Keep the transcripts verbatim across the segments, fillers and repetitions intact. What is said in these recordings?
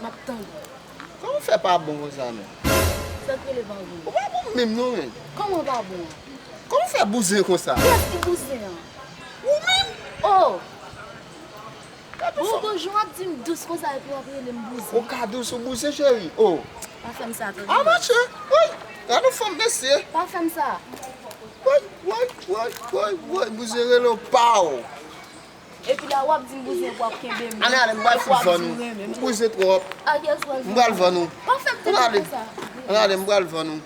M ap tande w. Kòman w fè pa bon konsa, menm? Sa k rele pa bon? Ou pa bon menm non, menm. Kòman w pa bon? Kòman w fè bouzen konsa? Kiyès ki bouzen an? Ou menm? Oh! Gade Bon, yon fanm. Bonjou, w ap di m dous konsa epi w ap rele m Ou bouzen. Ka dous ou bouzen, cheri. Oh. Pa fè m sa, tande. A matche. Woy. Gade yon fanm mesye. Pa fè m sa. Woy, woy, woy, woy, woy. Bouzen rele w pa w. Epi la, w ap di m bouzen pou w ap kenbe m. Ann ale, m pral fout van nou. Ou bouzen twòp. A kiyès w ap di M pral van nou. Pa fè m Ann ale. tande sa. Ann ale, m pral van nou.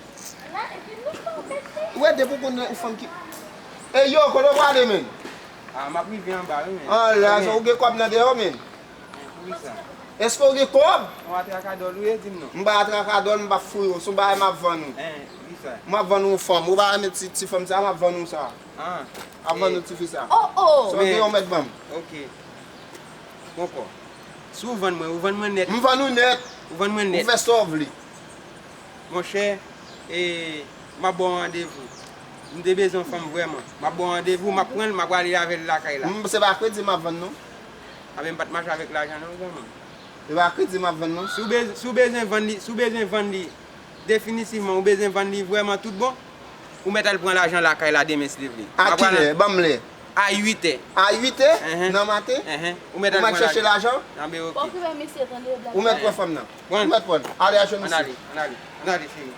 Ou wè depi w konn yon fanm ki. Ey yo, kote w prale, menm? Ah, m ap rive anba wi, men. An la, sa ou gen kòb nan deyò, menm? Wi sa. Èske w gen kòb? Ou atrakadòl ou ye, di m non. M pa atrakadòl, m pa foure w. Se yon bagay m ap vann ou. En, wi sa. M ap vann ou yon fanm. Ou pa renmen ti, ti fanm sa, m ap vann ou sa. Ah. M ap vann ou ti fi sa. Oh, oh! Sa w gen yon mèt ban m. Ok. Bon kò. Si w vann mwen, ou vann mwen nèt. M vann ou nèt. Ou vann mwen Ou nèt. Fè sa w vle. Monchè, e, m ap ba w randevou. M te bezwen yon fanm vrèman. M ap ba w randevou, m ap pran l, m ap prale avè l lakay la. M, se pa kredi m ap vann non. Aben, m pa t mache avèk lajan non, vrèman. Se pa kredi m ap vann non. Si w bez-, si w bezwen vann li, si w bezwen vann li definitivman, ou bezwen vann li vrèman tout bon, ou mèt al pran lajan lakay la demen si Dye vle. M A ap pran kilè? Ban m lè. A uit è. A uit è Enhen. Nan maten? Enhen. Ou mèt Ou al mèt pran chèche lajan. Lajan? Anben, Fòk ok. ou fè mesye tande blag. Ou mèt pran fanm nan. Pran. Ou mèt pran. Ale a jwenn Ann misye. Ale, ann ale, ann ale, cheri.